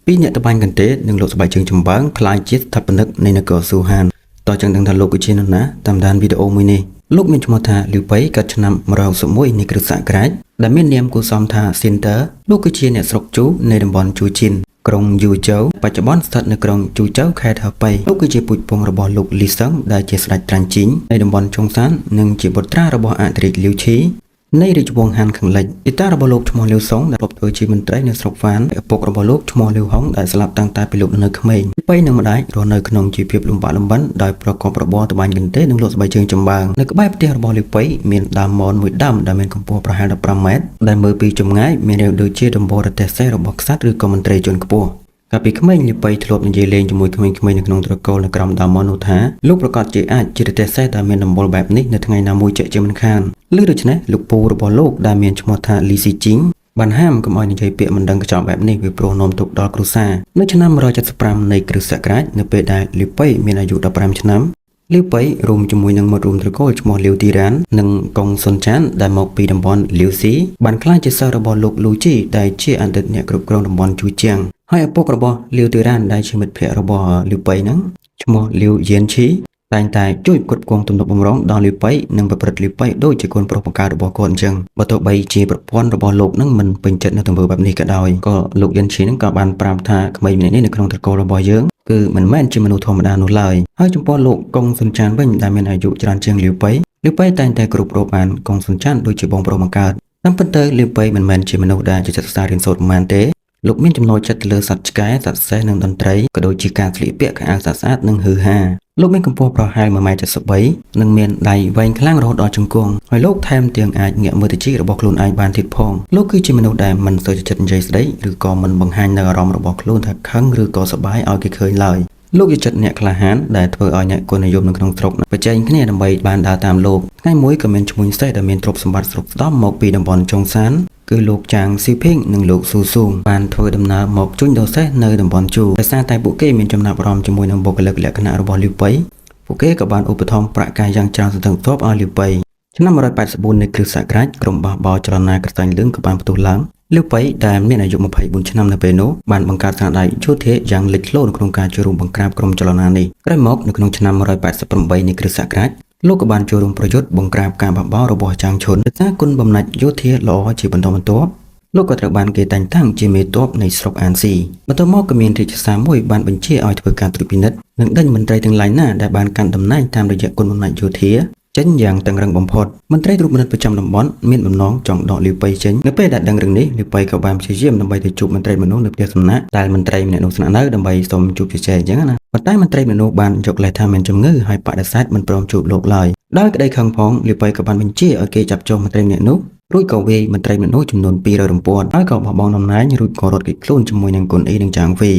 ពីអ្នកត្បាញកន្ទេលនិងលោកស្បែកជើងចំបើងក្លាយជាស្ថាបនិកនៃនគរស៊ូហានតោះចឹងដឹងថាលោកគឺជានរណាតាមដានវីដេអូមួយនេះលោកមានឈ្មោះថាលីវប៉ៃកើតឆ្នាំ161នៃគ្រិស្តសករាជដែលមាននាមគូសំថាស៊ីនទ័រលោកគឺជាអ្នកស្រុកជូនៃតំបន់ជូជីនក្រុងយូជូវបច្ចុប្បន្នស្ថិតនៅក្រុងជូជូវខេត្តហឺប៉ៃលោកគឺជាពូជពង្សរបស់លោកលីសឹងដែលជាស្ដេចត្រាញ់ជីងនៃតំបន់ចុងសាននិងជាបុត្រារបស់អធិរាជលាវឈី នៃរាជវង្សហានខាងលិចអ៊ីតារបស់លោកឈ្មោះលាវសុងដែលធ្លាប់ធ្វើជាមន្ត្រីនៅស្រុកហ្វានឪពុករបស់លោកឈ្មោះលាវហុងដែលស្លាប់តាំងតែពីលោកនៅក្មេងប៉ៃនិងម្ដាយរស់នៅក្នុងជីវភាពលំបាកលំបិនដោយប្រកបរបរត្បាញកន្ទេលនិងលក់ស្បែកជើងចំបើងនៅក្បែរផ្ទះរបស់លាវប៉ៃមានដើមមនមួយដើមដែលមានកម្ពស់ប្រហែល15ម៉ែត្រដែលមើលពីចម្ងាយមានរាងដូចជាដំបូលរទេះសេះរបស់ក្សត្រឬក៏មន្ត្រីជាន់ខ្ពស់កាលពីក្មេងលីប៉ៃធ្លាប់និយាយលេងជាមួយក្មេងៗនៅក្នុងត្រកូលនៅក្រោមដើមមននោះថាលោកប្រកាសជាអាចជារទេះសេះដែលមានដំបូលបែបនេះនៅថ្ងៃណាមួយជាក់ជាមិនខានឬដូច្នេះលោកពូរបស់លោកដែលមានឈ្មោះថាលីស៊ីជីងបានហាមកុំឲ្យនិយាយពាក្យមិនដឹងខ្ចោបែបនេះវាព្រោះនាំទុកដល់គ្រួសារនៅឆ្នាំ175នៃគ្រិស្តសករាជនៅពេលដែលលីប៉ៃមានអាយុ15ឆ្នាំលីប៉ៃរួមជាមួយនឹងមិត្តរួមត្រកូលឈ្មោះលាវទីរ៉ាននិងកុងសុនចានដែលមកពីតំបន់លាវស៊ីបានក្លាយជាសិស្សរបស់លោកលូជីដែលជាអតីតអ្នកគ្រប់គ្រងតំបន់ជូជាងហើយឪពុករបស់លាវទីរ៉ានដែលជាមិត្តភក្តិរបស់លាវប៉ៃហ្នឹងឈ្មោះលាវយៀនឈីតែងតែជួយគ្រប់គ្រងទំនុកបំរុងដល់លាវប៉ៃនិងប្រព្រឹត្តលាវប៉ៃដូចជាកូនប្រុសបង្កើតរបស់គាត់អញ្ចឹងបើទោះបីជាប្រពន្ធរបស់លោកនឹងមិនពេញចិត្តនៅទង្វើបែបនេះក៏ដោយក៏លោកយៀនឈីនឹងក៏បានប្រាប់ថាក្មេងម្នាក់នេះនៅក្នុងត្រកូលរបស់យើងគឺមិនមែនជាមនុស្សធម្មតានោះឡើយហើយចំពោះលោកកុងសុនចានវិញដែលមានអាយុច្រើនជាងលាវប៉ៃលាវប៉ៃតែងតែគ្រប់គ្រងបានកុងសុនចានដូចជាបងប្រុសបង្កើតតាមពិតទៅលាវប៉ៃមិនមែនជាមនុស្សដែលជាចិត្តសិក្សារៀនសូត្រប៉ុន្មានទេលោកមានចំណូលចិត្តទៅលើសត្វឆ្កែសត្វសេះនិងតន្ត្រីក៏ដូចជាការស្លៀកពាក់ខោអាវស្អាតៗនិងហ៊ឺហាលោកមានកម្ពស់ប្រហែល1.73ម៉ែត្រនិងមានដៃវែងខ្លាំងរហូតដល់ជង្គង់ហើយលោកថែមទាំងអាចងាកមើលត្រចៀករបស់ខ្លួនឯងបានទៀតផងលោកគឺជាមនុស្សដែលមិនសូវចិត្តនិយាយស្ដីឬក៏មិនបង្ហាញនៅអារម្មណ៍របស់ខ្លួនថាខឹងឬក៏សប្បាយឲ្យគេឃើញឡើយលោកជាចិត្តអ្នកក្លាហានដែលធ្វើឲ្យអ្នកគុណនិយមនៅក្នុងស្រុកប្រជែងគ្នាដើម្បីបានដើរតាមលោកថ្ងៃមួយក៏មានឈ្មួញសេះដែលមានទ្រព្យសម្បត្តិស្រុកស្ដំមកពីតំបន់ចុងសានគឺលោកចាងស៊ីភីងនិងលោកស៊ូស៊ូងបានធ្វើដំណើរមកជួញដូរសេះនៅតំបន់ជូដោយសារតែពួកគេមានចំណាប់អារម្មណ៍ជាមួយនឹងបុគ្គលិកលក្ខណៈរបស់លីវប៉ៃពួកគេក៏បានឧបត្ថម្ភប្រាក់កាសយ៉ាងច្រើនសន្ធឹកសន្ធាប់ឲ្យលីវប៉ៃឆ្នាំ184នៃគ្រិស្តសករាជក្រុមបះបោរចលនាក្រសាញ់លឿងក៏បានផ្ទុះឡើងលីវប៉ៃដែលមានអាយុ24ឆ្នាំនៅពេលនោះបានបង្កើតស្នាដៃយោធាយ៉ាងលេចធ្លោនៅក្នុងការចូលរួមបង្ក្រាបក្រុមចលនានេះក្រោយមកនៅក្នុងឆ្នាំ188នៃគ្រិស្តសករាជលោកក៏បានចូលរួមប្រយុទ្ធបង្ក្រាបការបះបោររបស់ចាងឈុនដោយសារគុណបំណាច់យោធាល្អជាបន្តបន្ទាប់លោកក៏ត្រូវបានគេតែងតាំងជាមេទ័ពនៃស្រុកអានស៊ីបន្ទាប់មកក៏មានរាជសារមួយបានបញ្ជាឲ្យធ្វើការត្រួតពិនិត្យនិងដេញមន្ត្រីទាំងឡាយណាដែលបានកាន់តំណែងតាមរយៈគុណបំណាច់យោធាចេញយ៉ាងតឹងរឹងបំផុតមន្ត្រីត្រួតពិនិត្យប្រចាំតំបន់មានបំណងចង់ដកលីវប៉ៃចេញនៅពេលដែលដឹងរឿងនេះលីវប៉ៃក៏បានព្យាយាមដើម្បីទៅជួបមន្ត្រីមនុស្សនៅផ្ទះសំណាក់ដែលមន្ត្រីម្នាក់នោះស្នាក់នៅដើម្បីសុំជួបជជែកអញ្ចឹងណាប៉ុន្តែមន្ត្រីមនុស្សបានយកលេសថាមានជំងឺហើយបដិសេធមិនព្រមជួបលោកឡើយដោយក្តីខឹងផងលីវប៉ៃក៏បានបញ្ជាឲ្យគេចាប់ចងមន្ត្រីម្នាក់នោះរួចក៏វាយមន្ត្រីមនុស្សចំនួន200រំពាត់ហើយក៏បោះបង់តំណែងរួចក៏រត់គេចខ្លួនជាមួយនឹងគុនអ៊ីនិងចាងវី